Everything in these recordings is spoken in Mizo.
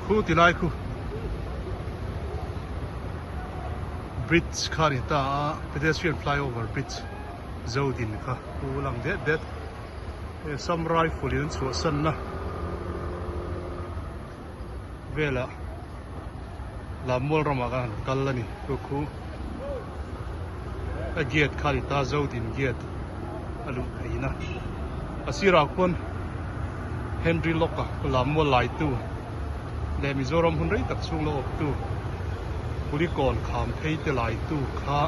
Khu ti lai khu bridge kha a ni ta a pedestrian flyover bridge zodin kha khu lang det det hei Assam rifle in an chhuahsan na velah Lammual ramah khan an kal a ni chu khu a gate kha a ni ta Zodin gate a luh theihna a sirah khuan Henry Locke-a Lammual laitu leh Mizoram hun rei tak chhung lo awptu Kulikawn kham phei te laitu kha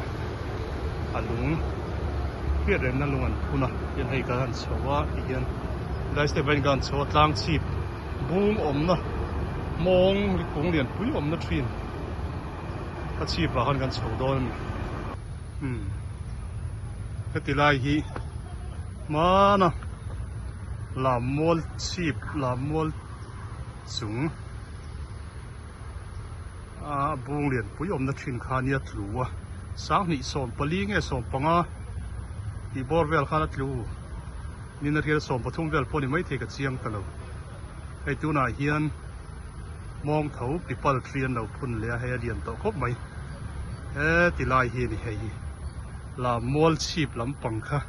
a lung hriat remna lung an phun a tihian hei kan han chho a tihian helai step ah hian kan han chho a tlang chhip. Bung awmna mawng kung lianpui awmna thin a chhip ah khan kan chho dawn a ni. Umm heti lai hi hmana lammual chhip lammual chung a bung lianpui awmna thin kha nia tlu a sanghnih 14 nge 15 tih bawr vel khan a tlu. Nina rial 13 vel pawh ni maithei ka chiang ta lo. Hei tunah hian mawng tho pipal tree an lo phun leh a, hei a lian tawh khawp mai. He ti lai hi a ni hei hi. La mual chhip lampang kha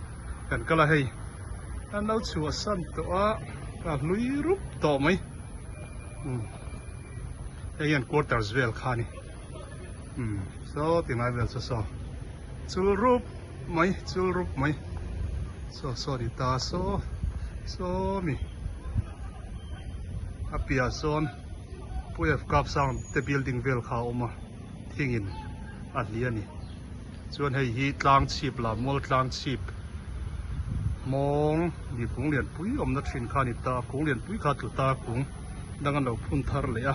kan kal a hei. An lo chhuahsan tawh a, a hlui rup tawh mai. Umm hei hian quarters vel kha a ni. Umm saw ti lai vel saw saw chul rup. Mai chul rup mai saw saw ni ta saw saw mi a piah sawn Puiaf kap sang te building vel kha a awm a thingin a hli a ni chuan hei hi tlang chhip lah mual tlang chhip mawng ni kung lianpui awmna thin kha a ni ta kung lianpui kha a tlu ta kung dang an lo phun thar leh a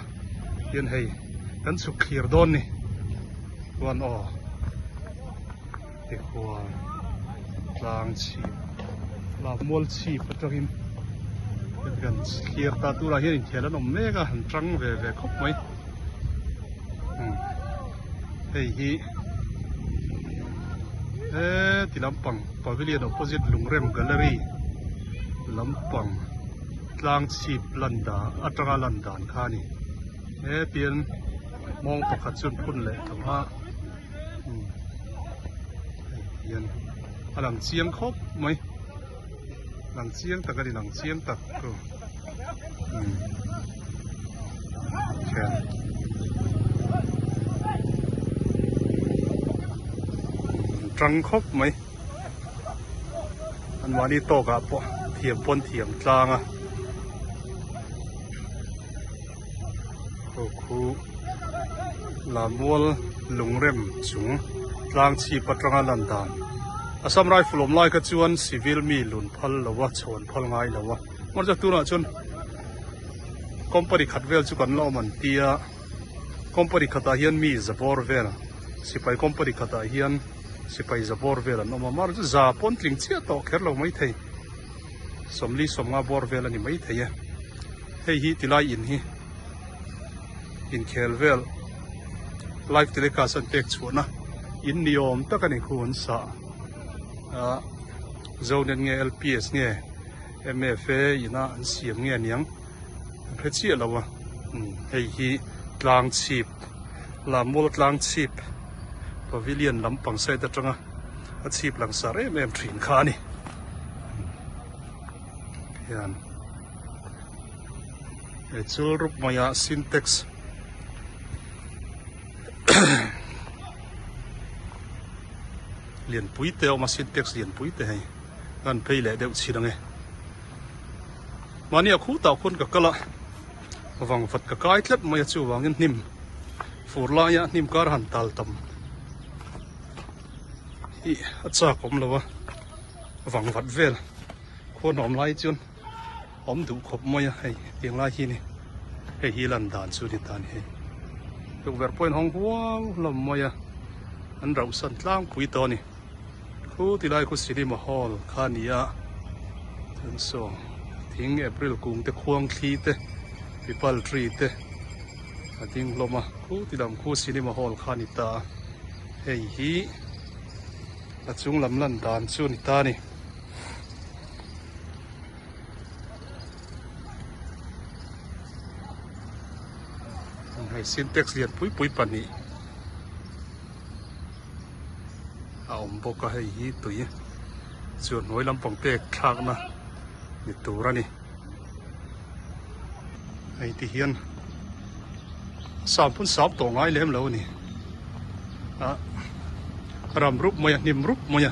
tin hei kan chhuk thlir dawn ni chuan aw. Tikhuan tlang chhip lah mual chhip atangin kan thlir ta turah hian inkhel an awm mek a an tang ve ve khawp mai umm hei hi heti lampang pavilion opposite lungrem gallery lampang tlang chhip lan dan atanga lan dan kha a ni hetiang mawng pakhat chu an phun leh tawh a. Umm hei hian a lang chiang khawp mai lang chiang tak a ni lang chiang tak chu umm khian tang khawp mai an mahni tawkah pawh thiam pawn thiam tlang a. Aw khu Lamual lungrem chung tlang chhip atanga lan dan Assam Rifle awm lai kha chuan civil mi lun phal lo a chhawn phal ngai lo a mahse tunah chuan company khat vel chu kan la awm an tia company khatah hian mi za bawr vel sipai company khatah hian sipai za bawr vel an awm a mahse chu za pawn tling chiah tawh kher lo maithei. 40 50 bawr vel a ni mai thei e hei hi tilai in hi inkhel vel live telecast an pek chhuahna in ni awm tak a ni khu an sah ah zonet nge lps nge mfa ina an siam nge aniang an hre chiah lo a hei hi tlang chhip lammual tlang chhip pavilion lampang side atanga a chhip langsar em em thin kha a ni. Hian he chul rup maiah sintex lianpui te a awm a sintex lianpui te hei a han phei leh deuh chhin ang e mahni a khutah khuan ka kal a vangvat ka kai tlat mai a chuvangin hnim fur laia hnim kar a han tal tam hi a chak awm lo a. Vangvat vel khuan awm lai chuan awm duh khawp mai a hei tiang lai hi ni hei hi lan dan chu ni ta ni hei tukverh pawh in hawng huau hlawm mai a an rauh san tlangpui tawh a ni khu ti lai khu cinema hall kha a ni a chuan saw thing april kung te khuang thli te pipal tree te a ding hlawm a khu ti lam khu cinema hall kha a ni ta a hei hi. A chung lam lan dan chu a ni ta a ni. Hei sintex lian pui pui pahnih a awm bawk a hei hi tui chuan hnuai lampang pek thlakna ni tur a ni. Hei ti hian sam pawn sam tawh ngai lem lo a ni ah ram rup mai a hnim rup mai a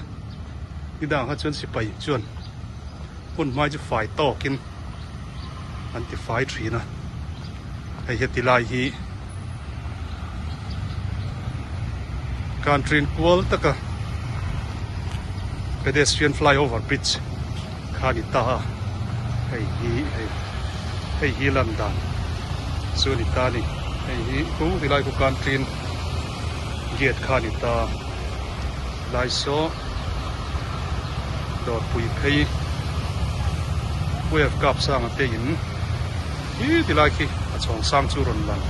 nidang kha chuan sipai chuan hun hmai chu fai tawkin an ti fai thin a hei heti lai hi country kual taka pedestrian flyover bridge kha a ni ta a hei hi hei hei hi lan dan chu a ni ta a ni hei hi khu tilai khu country gate kha a ni ta lai saw dawrpui phei wave kap sanga te in hi tilai khi a chhawng sang chu rawn lang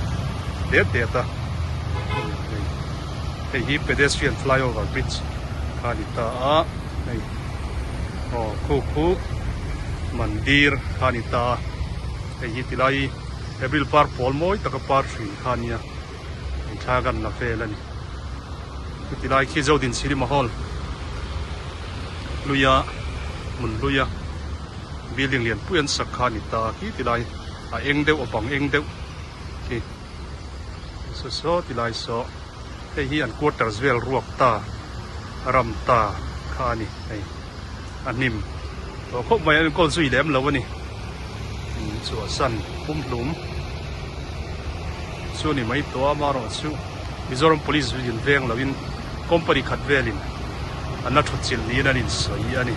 det det a hei hei hi pedestrian flyover bridge kha a ni ta a hei aw khu khu mandir kha a ni ta a hei hi tilai april par pawl mawi taka par hrin kha a nia. Thla kan la vel a ni. Chuti lai khi Zodin Cinema Hall hluia hmun hluia building lian pui an sak kha a ni ta khi ti lai a eng deuh a bang eng deuh khi saw saw ti lai saw hei hi an quarters vel ruak ta ram ta kha a ni hei a hnim tawh khawp mai a enkawl zui lem lo a ni chhuahsan pumhlum. Chu a ni mai tawh a, amaherawh chu Mizoram Police in veng loin company khat velin an la thut chilh niin an insawi a ni.